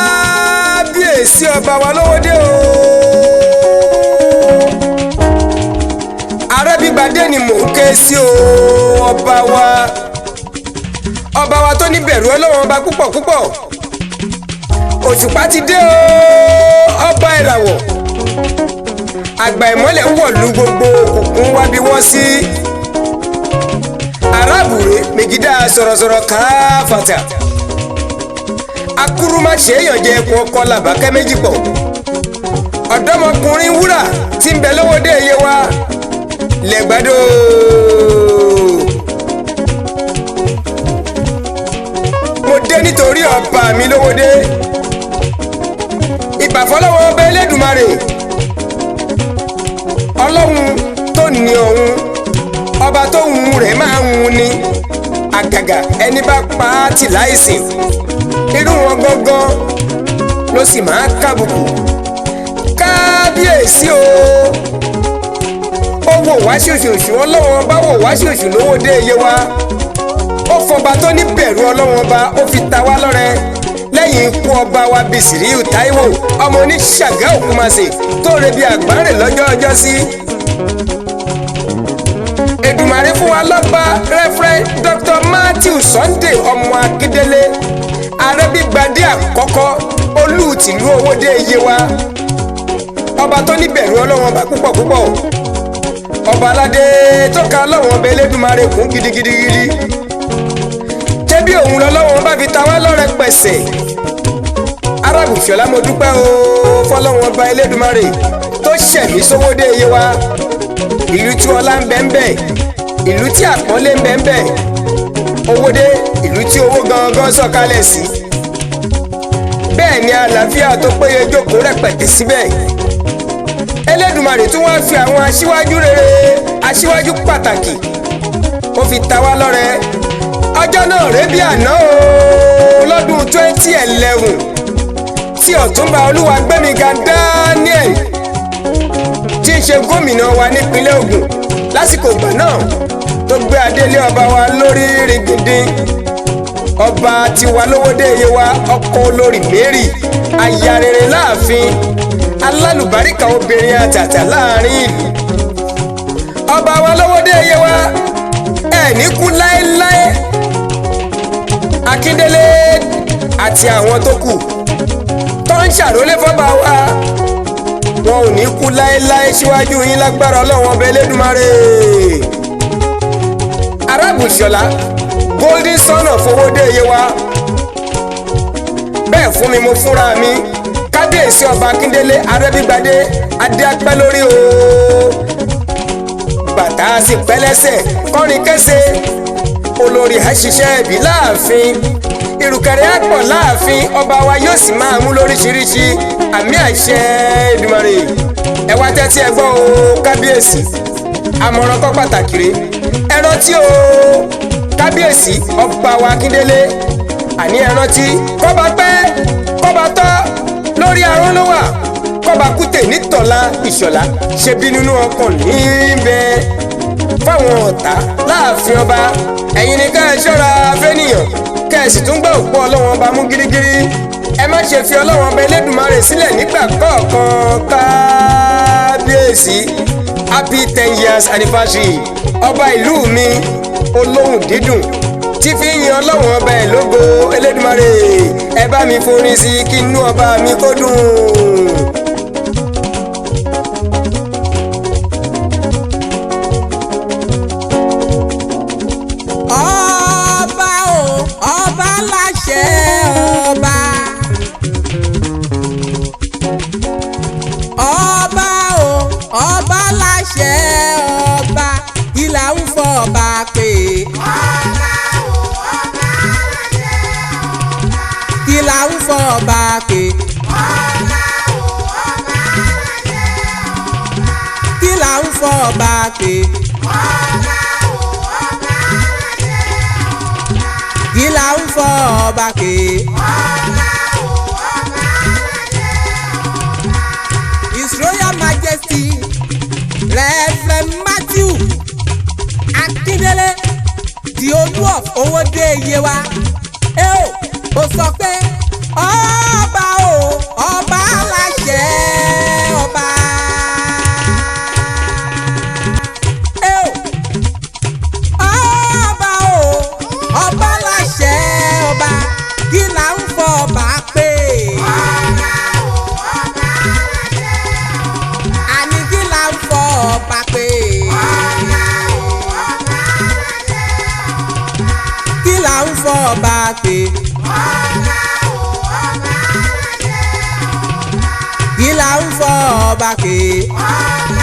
Kábíyèsí ọba wa lówódé o. Arẹ́bígbadé ni mò ń ké sí o. Ọba wa, ọba wa tó ní bẹ̀rù Ọlọ́run ọba púpọ̀ púpọ̀. Òṣùpá ti dé o, ọba ìràwọ̀. Àgbà ìmọ́lẹ̀ wọ̀lú, gbogbo òkùnkùn wá bí wọ́n sí. Arábùrè mègídà sọ̀rọ̀sọ̀rọ̀ káfàtà. Akúrú má ṣe é yàn jẹ ẹkùn ọkọ làbákẹ́ méjì pọ̀. Ọ̀dọ́mọkùnrin wúrà tí ń bẹ lówódé iye wa lẹ́gbàdo. Mo dé nítorí ọba mi lówódé. Ìbàfọ́lọ́wọ́ ọba Elédùmarè, Ọlọ́run tó ní ọ̀hún, ọba tó hun rẹ̀ máa ń hun ni. Àgàgà ẹni bá pa á tì láìsìn, irú wọn gangan ló sì máa kábùkù. Kábíyèsí o, ó wò wá ṣòṣòṣù, Ọlọ́wọ́n bá wò wá ṣòṣù lówó dé iye wa. Ó fọba tó ní bẹ̀rù Ọlọ́wọ́n bá, ó fi ta wá lọ́rẹ lẹ́yìn ikú ọba wa Bísíríù Táíwò ọmọ oníṣàgá Òkúmasè tó rebi àgbáǹrè lọ́jọ́ ọjọ́ sí. Èdùmàrè fún wa lọ́ba Reverend Dr. Matthew Sunday ọmọ Akíndélé, Arẹ́bígbadé àkọ́kọ́, olú tìlú Owódé iye wa. Ọba tó ní bẹ̀rù Ọlọ́wọ́n ọba púpọ̀ púpọ̀, ọba aládé tó ka Ọlọ́wọ́n ọba Elédùmarè kún gidigidigidi. Ṣé bí òun lọ́lọ́wọ́n bá fi ta wá lọ́rẹ pẹ̀sẹ̀. Arábùfẹ́lá, mo dúpẹ́ o fọlọ́wọ́n ọba Elédùmarè tó ṣẹ̀mí sówódé iye wa, ìlú tí ọlá ń bẹ ń bẹ, ìlú tí àpọ́nlé ń bẹ ń bẹ, Owódé, ìlú tí owó gangan sọ̀kalẹ̀ sí. Bẹ́ẹ̀ ni àlàáfíà tó péye jókòó rẹpẹtẹ síbẹ̀. Elédùmarè tún wá fi àwọn aṣíwájú rere, aṣíwájú pàtàkì, ó fi ta wá lọ́rẹ. Ọjọ́ náà rèé bí àná o, lọ́dún 2011, tí Ọ̀túnba Olúwagbémiga Daniel, tí ń ṣe gómìnà wa nípínlẹ̀ Ògùn lásìkò ìgbà náà, tó gbé adélé ọba wa lórí ringindin. Ọba tiwa lówódé iye wa, ọkọ olórí Mary, aya rere láàfin, alálùbáríkà obìnrin àtàtà láàrin ìlú. Ọba wa lówódé iye wa, ẹ ní kú láéláé. Akíndélé àti àwọn tó kù tó ń ṣàrólé fọ́ba wa, wọn ò ní kú láéláé síwájú yín lágbára Ọlọ́run ọba Elédùmarè. Arábùsọ̀lá, golden son of Owódé iye wa, bẹ́ẹ̀ fún mi, mo fúnra mi. Kábíyèsí ọba Akíndélé Arẹ́bígbadé, adé apẹ́ lórí o, bàtà sì pẹ́ lẹ́sẹ̀ kọrin kẹsẹ̀. Olórí àṣìṣe ẹbí láàfin, ìrùkẹ̀rẹ̀ àpọ̀ láàfin ọba wa yóò sì máa mú lóríṣiríṣi. Àmì àṣẹ Èdùmàrè. Ẹ wá tẹ́tí ẹ gbọ́ o, kábíyèsí. Àmọ̀ràn kọ́ pàtàkì rè, ẹ rántí o, kábíyèsí ọba wa Akíndélé. Àní ẹ rántí, kọ́ba pẹ́ kọ́ba tọ́ lórí arún ló wà, kọ́ba kútè nítọ̀la ìṣọ̀lá ṣe bí nínú ọkàn níbẹ̀ fáwọn ọ̀tá láàfin ọba. Ẹ̀yin ni ká ẹ ṣọ́ra fẹ́nìyàn, kẹ́ ẹ sì tún gbọ́ òpó Ọlọ́wọ́n ọba mú gírígírí. Ẹ má ṣe fi Ọlọ́wọ́n ọba Elédùmarè sílẹ̀ nígbà kọ̀ọ̀kan. Kábíyèsí, happy 10 years anniversary. Ọba ìlú mi, olóhùn dídùn tí fi ń yan Ọlọ́wọ́n ọba ẹ̀ lógo. Elédùmarè, ẹ bá mi forin sí kí inú ọba mi kó dùn. Ọba o, ọba láṣẹ ọba. Ọba o, ọba láṣẹ ọba, ìlà ń fọ ọba pé. Ọba o, ọba aláṣẹ ọba. Ìlà ń fọ ọba pé. Ọba o, ọba aláṣẹ ọba. Ìlà ń fọ ọba pé. Ọba o, ọba aláṣẹ ọba. Ìlà ń fọ ọba pé. Ọba o, ọba aláṣẹ ọba. His Royal Majesty Reverend Matthew Akíndélé, the Olú of Owódé Yewa. Ẹ o, ó sọ pé ọba o, ọba aláṣẹ ọba. Ẹ o, ọba o, ọba aláṣẹ ọba, kí là ń fọ ọba pé? Ọba o, ọba aláṣẹ ọba. Àní kí là ń fọ ọba pé? Ọba o, ọba aláṣẹ ọba. Kí là ń fọ ọba pé? Ọba o, ọba aláṣẹ ọba. Kí là ń fọ ọba pé? Ọba.